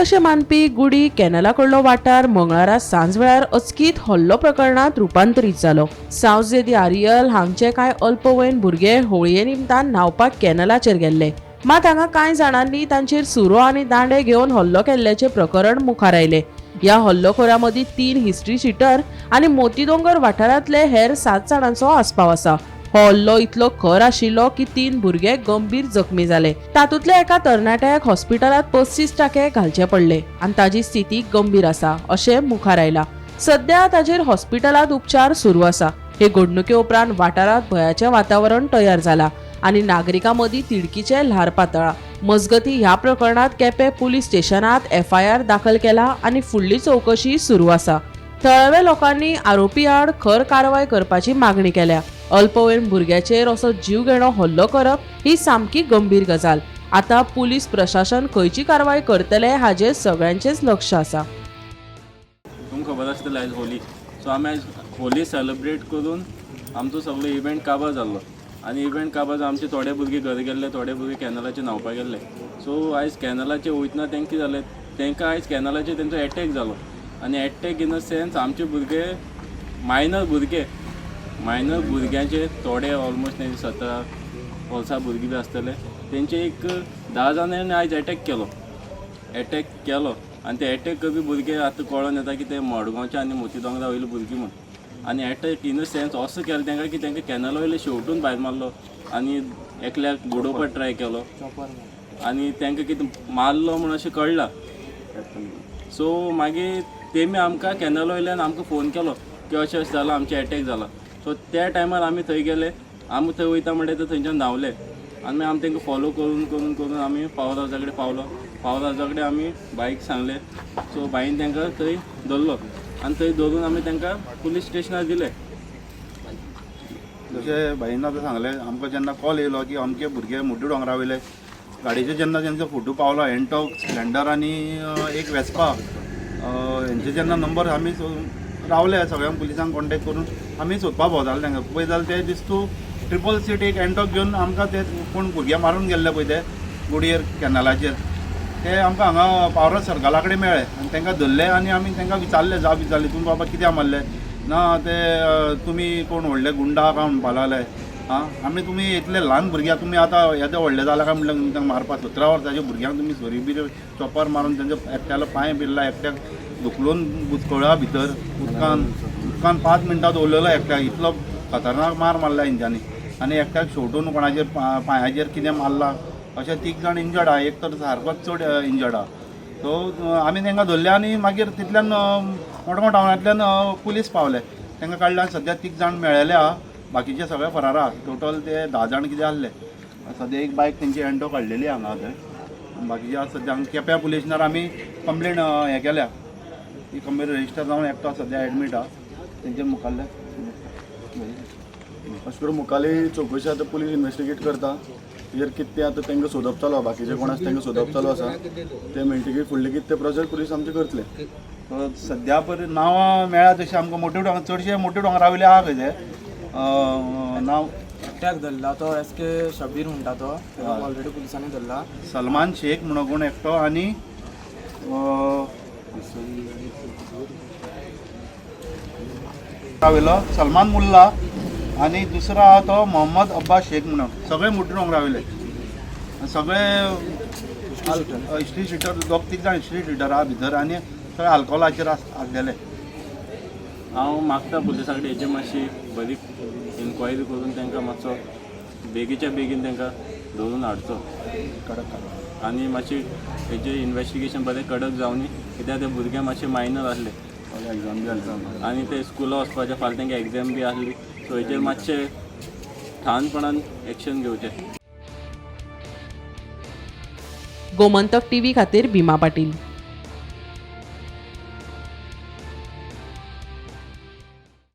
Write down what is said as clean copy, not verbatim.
कशे मानपी गुडी कॅनला कडलो वाठार मंगळारा सांजवेळार अचकीत हल्लो प्रकरणात रुपांतरीत जालो. सावजे दी आरियल हांगचे कांय अल्पवयीन भुरगे होळये निमतान न्हांवपाक कॅनलाचेर गेल्ले. मात हांगा कांय जाणांनी तांचेर सुरो आनी दांडे घेवन हल्लो केल्ल्याचें प्रकरण मुखार आयलें. ह्या हल्लोखोरा मदीं 3 हिस्ट्री शिटर आनी मोतीदोंगर वाठारांतले हेर 7 जाणांचो आस्पाव आसा. हो हल्लो इतलो खर आशिल्लो की 3 भुरगे गंभीर जखमी जाले. तातूंतल्या एका तरणाट्याक हॉस्पिटलांत 35 टाके घालचे पडले आनी ताजी स्थिती गंभीर आसा अशें मुखार आयलां. सध्या ताजेर हॉस्पिटलांत उपचार सुरू आसा. हे घडणुके उपरांत वाठारांत भंयाचें वातावरण तयार जालां आनी नागरिकां मदीं तिडकीचें ल्हार पातळ्ळां. मजगतीं ह्या प्रकरणांत केपें पुलीस स्टेशनांत एफआयआर दाखल केला आनी फुडली चवकशी सुरू आसा. थळाव्या लोकांनी आरोपी आड खर कारवाय करपाची मागणी केल्या. अल्पवयीन भुरग्याचेर असो जीवघेणो हल्लो करप ही सामकी गंभीर गजाल. आतां पुलीस प्रशासन खंयची कारवाय करतले हाजेर सगळ्यांचेच लक्ष आसा. तुमकां खबर आसतलें आयज होली, सो आमी आयज होली सेलिब्रेट करून आमचो सगळो इव्हेंट काबार जाल्लो आनी इव्हेंट काबार जावन आमचे थोडे भुरगे घरा गेल्ले, थोडे भुरगे कॅनलाचेर न्हांवपाक गेल्ले. सो आयज कॅनलाचेर वयतना तांकां कितें जालें, तांकां आयज कॅनलाचेर तेंचो एटॅक जालो आनी एटॅक इन अ सेन्स आमचे भुरगे मायनर भुरगे, मायनर भुरग्यांचे थोडे ऑलमोस्ट तेंचे 17 वर्सां भुरगीं बी आसतले, तेंचे एक 10 जाणांनी आयज एटॅक केलो. एटॅक केलो आनी ते एटॅक करपी भुरगे आतां कळोन येता की ते मडगांवचे आनी मोतीदोंगरा वयले भुरगीं म्हूण. आनी एटॅक इन अ सेन्स असो केलो तांकां की तांकां कॅनला वयले शेवटून भायर मारलो आनी एकल्याक बुडोवपाक ट्राय केलो आनी तांकां कितें मारलो म्हूण अशें कळ्ळां. सो मागीर तेमी आमकां कॅनला वयल्यान आमकां फोन केलो की अशें अशें जालां, आमचें एटॅक जाला. सो त्या टायमार आमी थंय गेले, आमी थंय वयता म्हणटा ते थंयच्यान धांवले आनी मागीर आमी तांकां फॉलो करून करून करून आमी पावर हावसा कडेन पावलो. पावर हावसा कडेन आमी बाईक सांगलें, सो बाईन तांकां थंय धरलो आनी थंय धरून आमी तांकां पुलीस स्टेशनार दिले. जशें भाईन आतां सांगलें, आमकां जेन्ना कॉल येयलो की अमके भुरगे मोटी दोंगरा वयले गाडयेचेर जेन्ना तेंचो फोटो पावलो, एन्टॉक स्प्लेंडर आनी एक वेस्पा हेंचे जेन्ना नंबर आमी रावले सगळ्यांक पुलिसांक कॉन्टेक्ट करून आमी सोदपा भोंवताले तांकां. पळय जाल्यार ते दिस्तू ट्रिपल सीट एक एन्टॉक घेवन आमकां ते कोण भुरगे मारून गेल्ले पळय ते गुडयेर कॅनलाचेर ते आमकां हांगा पावरा सर्कला कडेन मेळ्ळे आनी तांकां धरले आनी आमी तांकां विचारले, जाप विचारली, तुमी बाबा कित्याक मारले ना ते तुमी कोण व्हडले गुंडा काय म्हणपा लागले. आं, आमी तुमी इतले ल्हान भुरग्याक तुमी आतां येदे व्हडले जाले काय म्हणल्यार तुमी तांकां मारपा, 17 वर्साच्या भुरग्यांक तुमी सुरी बिरी चॉपर मारून तेंच्या एकट्यालो पांय बिरला, एकट्याक धुकलून बुचकळ्ळा भितर उदकान, उदकान 5 मिनटां दवरलेलो एकट्याक, इतलो खतरनाक मार मारला हेंच्यांनी. आनी एकट्याक शेवटून कोणाचेर पांयाचेर कितें मारला, अशे 3 जाण इंजर्ड आहा, एक तर सारकोच चड इंजर्ड आहा. सो आमी तांकां धरले आनी मागीर तितल्यान मडगांव टावनांतल्यान पुलीस पावले, तांकां काडले आनी सद्या 3 जाण मेळ्ळेले आहा, बाकीचे सगळे फरार आहा. टोटल ते 10 जाण कितें आहले. सद्या एक बायक तेंची एंटो काडलेली हांगा थंय, बाकीचे आसा सद्या केप्यां पुलीस स्टेशनार आमी कंप्लेन हें केल्या, ही कंप्लेन रजिस्टर जावन एकटो सद्या एडमीट आहा तेंचे मुखाल्ले. अशें करून मुखाल्ली चवकशी आतां पुलीस इन्वेस्टिगेट करता, तेजेर कितें आतां तांकां सोदप चालू आसा, बाकीचे कोण आसा तांकां सोदप चालू आसा, ते मेळटकीर फुडले कितें ते प्रोसेस पुलीस आमचे करतले. सद्या पर नांवां मेळ्ळा तशें आमकां मोटे दोंगर, चडशे मोटे दोंगरा वयले आहा खंय ते नांव एकट्याक धरला तो एस के शबीर म्हणटा तो, ताका ऑलरेडी पुलिसांनी धरला. सलमान शेख म्हणून कोण एकटो आनी वयलो सलमान मुल्ला आनी दुसरो आहा तो मोहम्मद अब्बास शेख म्हणून, सगळे मोटे दोंगरा वयले, सगळे हिस्ट्री शिटर, 2-3 जाण हिस्ट्री शिटर आहा भितर आनी सगळे आल्कोहोलाचेर आसलेले. हांव मागता पुलिसा कडेन हेची मातशी बरी इन्क्वायरी करून तांकां मातसो बेगीच्या बेगीन तांकां धरून हाडचो कडक आनी मातशी हेजें इन्वेस्टिगेशन बरें कडक जावनी, कित्याक ते भुरगे मातशे मायनर आसले एग्जाम बी आसली आनी ते स्कुला वचपाचे, फाल्यां तांकां एग्जाम बी आसली, सो हेजेर मातशें ठाणपणान एक्शन घेवचें. गोमंतक टीव्ही खातीर भीमा पाटील.